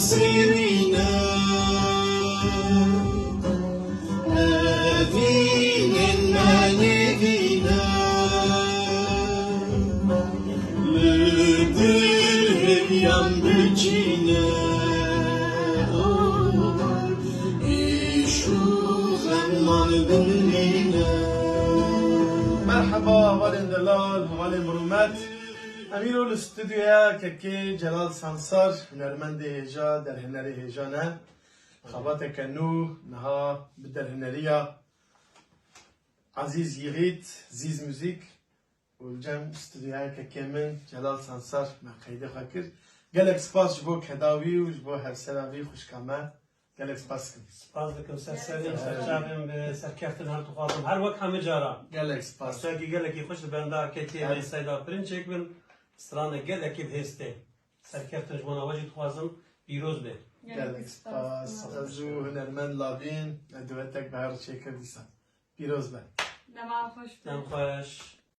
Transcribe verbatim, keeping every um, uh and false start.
Sirîne, evînên me nêvîne, li dirhemyan biçîne, îş û xeman bimîne. Merheba, hevalên delal, hevalên bi rûmet. Em îro li stûdyoya kekê Celal Sansar, hunermendê hêja, derhinerê hêja ne. Xebateke nû niha bi derhineriya Ezîz Yiğit, Zîz Müzik û li cem stûdyoya kekê min Celal Sansar me qeydê xwe kir. Gelek spas ji bo keda wî û ji bo hevsera vî xwişka me. Gelek spas dikim. Spas dikim, ser serê, ser çavên, bi serkeftin her dixwazim. Her wek hemî cara. Gelek spas. Serkî gelekî xweş li benda kekê me Seyda Pirinçek bin. Stranek gelekî bi hêz tê. Serkeftin ji bona we jî dixwazim. Pîroz be. Gelek spas. Ez û hunermend Lavîn, me duetek bi hev re çêkir dîsa. Pîroz be. Dema xweş be. Dem xweş.